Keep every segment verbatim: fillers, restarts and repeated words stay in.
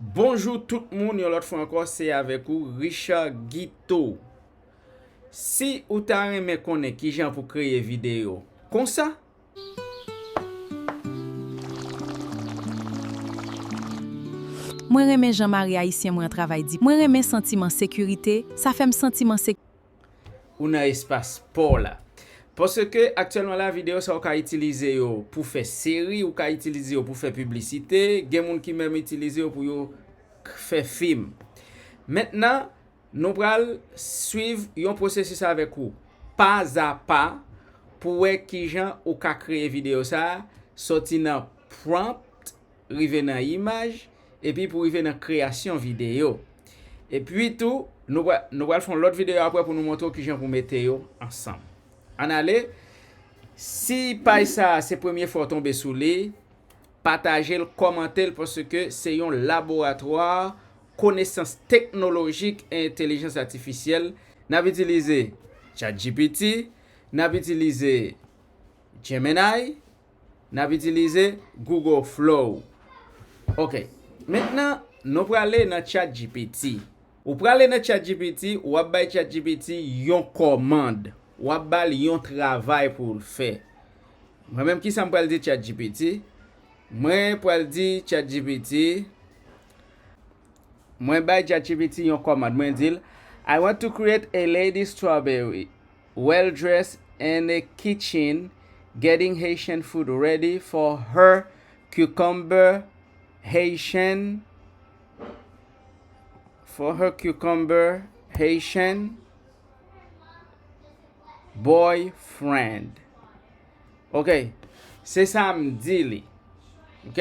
Bonjou tout moun, yon lòt fwa ankò, se avèk ou, Richard Guiteau. Si ou ta renmen konnen kijan pou kreye videyo konsa, Mwen renmen jan mari ayisyen mwen an travay di. Mwen renmen santi m an sekirite, sa fè m santi m an sekirite. Ou nan espas pa w la. Paske aktyèlman la, videyo sa ou ka itilize yo pou fè seri, ou ka itilize yo pou fè piblisite, gen moun ki menm itilize yo pou yo k- fè fim. Mentnan, nou pral swiv yon pwosesis avèk ou, pazapa, pou wè kijan ou ka kreye videyo sa a, soti nan prompt, rive nan imaj, epi pou rive nan kreyasyon videyo. Epi tou, nou pral, nou pral fè yon lòt videyo apre pou nou montre w kijan pou mete yo ansanm. Ann ale, si paj sa a se premye fwa w tonbe sou li, pataje l, kòmante l, paske se yon laboratwa konesans teknolojik e entèlijans atifisyèl. N ap itilize ChatGPT, n ap itilize Gemini, n ap itilize Google Flow. Ok, mentnan nou prale nan ChatGPT. Ou prale nan ChatGPT, w ap bay ChatGPT yon kòmand, w ap ba l yon travay pou l fè. Mwen menm, kisa m pral di ChatGPT? Mwen pral di ChatGPT, mwen bay ChatGPT yon kòmand, mwen di l, I want to create a lady strawberry, well dressed in a kitchen, getting Haitian food ready for her cucumber Haitian, for her cucumber Haitian boyfriend. Ok, se sa m di li. Ok,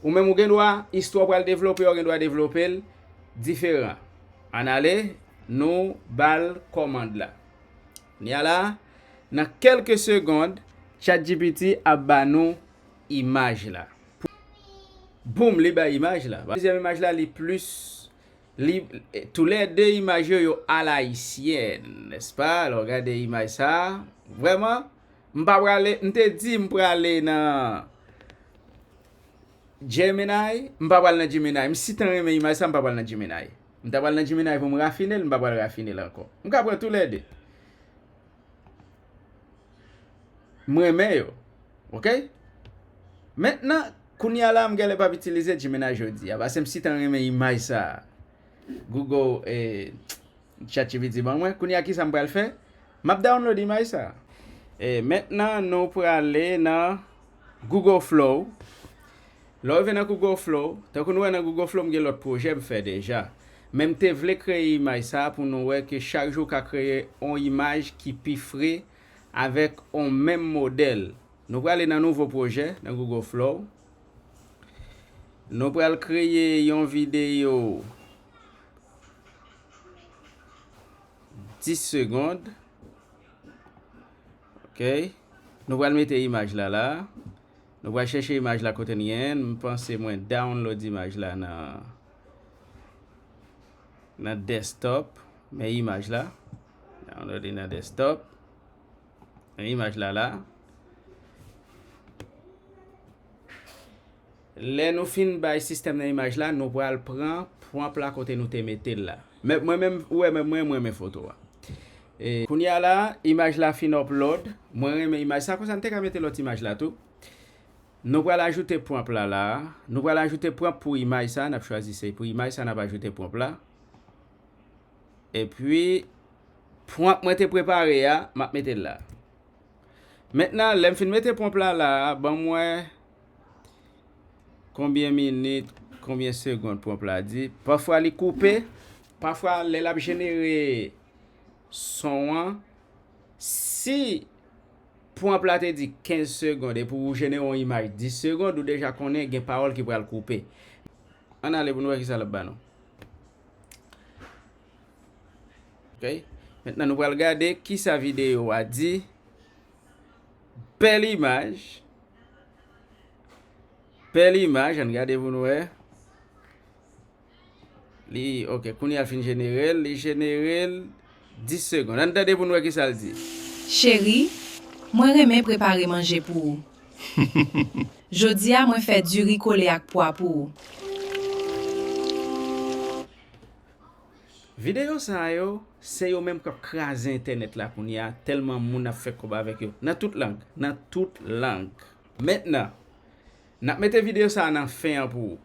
ou menm ou gen dwa, istwa w pral devlope, ou gen dwa devlope l diferan. Ann ale, nou ba l kòmand la. Kounye a la, nan kèlke segond, ChatGPT ap ba nou imaj la. Boum, li bay imaj la. Dezyèm imaj la, li plis, li, toulède imaj yo, yo alayisyèn, nèspa? Lè w gade imaj sa a, vrèman, m pa prale, m te di m prale nan Gemini, m pa pral nan Gemini. M sitan renmen imaj sa, m pa pral nan Gemini. M ta pral nan Gemini pou m rafine l, m pa pral rafine l ankò. M ka pran toulède. M renmen yo. Ok? Mentnan, kounye a la, m genlè p ap itilize Gemini jodi a, paske m sitan renmen imaj sa a. Google, eh, ChatGPT ban mwen. Kounye a, kisa m pral fè? M ap download imaj sa a. E mentnan, nou prale nan Google Flow. Lè w rive nan Google Flow, tankou nou wè nan Google Flow, m gen lòt pwojè m fè deja. Men m te vle kreye imaj sa a pou nou wè ke chak jou w ka kreye yon imaj ki pi fre avèk yon menm modèl. Nou prale nan nouvo pwojè nan Google Flow. Nou pral kreye yon videyo dis segond. Ok. Nou pral mete imaj la la. Nou pral chèche imaj la kote n genyen l. M panse mwen download imaj la nan, nan desktop. Men imaj la. Download li nan desktop. Men imaj la la. Lè nou fin bay sistèm nan imaj la, nou pral pran prompt la kote nou te mete l la. Men mwen menm, ou wè, men mwen, mwen renmen foto a. E, kounye a la, imaj la fin upload. Mwen renmen imaj sa, konsa n te ka mete lòt imaj la tou. Nou pral ajoute prompt la la. Nou pral ajoute prompt pou imaj sa, n ap chwazi se pou imaj sa n ap ajoute prompt la. Epi, prompt mwen te prepare a, m ap mete l la. Mentnan, lè m fin mete prompt la la, ban m wè konbyen minit, konbyen segond prompt la di. Pafwa li koupe, pafwa lè l ap jenere son an, si prompt la te di kenz segond epi w jenere yon imaj dis segond, ou deja konnen gen pawòl ki pral koupe. Ann ale pou n wè kisa l ap ba nou. Ok. Mentnan nou pral gade kisa videyo a di. Bèl imaj. Bèl imaj, ann gade pou n wè. Li, ok, kounye a l fin jenere l, li jenere l dis segond. Ann tande pou n wè kisa l di. Cheri, mwen renmen prepare manje pou ou. Jodi a, mwen fè diri kole ak pwa pou ou. Videyo sa yo, se yo menm k ap kraze entènèt la kounye a, tèlman moun ap fè kòb avèk yo. Nan tout lang, nan tout lang. Mentnan, n ap mete videyo sa a nan fen an pou ou.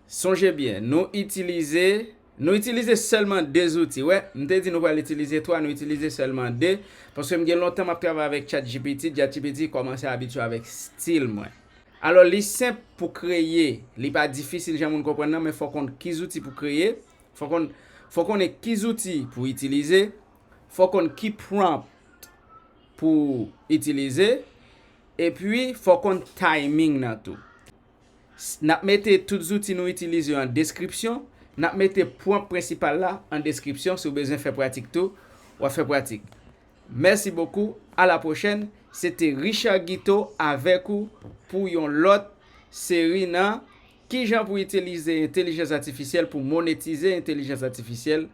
Sonje byen, nou itilize, nou itilize sèlman de zouti. Wè, m te di nou pral itilize twa, nou itilize sèlman de. Paske m gen lontan m ap travay avèk ChatGPT, ChatGPT kòmanse abitye avèk stil mwen. Alò, li senp pou kreye, li pa difisil jan moun konprann nan, men fò w konn ki zouti pou kreye, fò w konn, fò w konnen ki zouti pou itilize, fò w konn ki prompt pou itilize, epi fò w konn timing nan tou. S- N ap mete tout zouti nou itilize yo an deskripsyon, n ap mete prompt prensipal la an deskripsyon, si w bezwen fè pratik tou, w ap fè pratik. Mèsi bokou, a la pwochèn. Se te Richard Guiteau avèk ou pou yon lòt seri nan kijan pou itilize entèlijans atifisyèl, pou monetize entèlijans atifisyèl,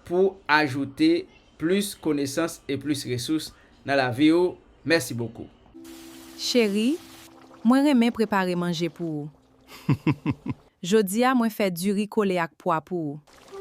pou ajoute plis konesans e plis resous nan lavi ou. Mèsi bokou. Cheri, mwen renmen prepare manje pou ou. Jodi a mwen fè diri kole ak pwa pou ou.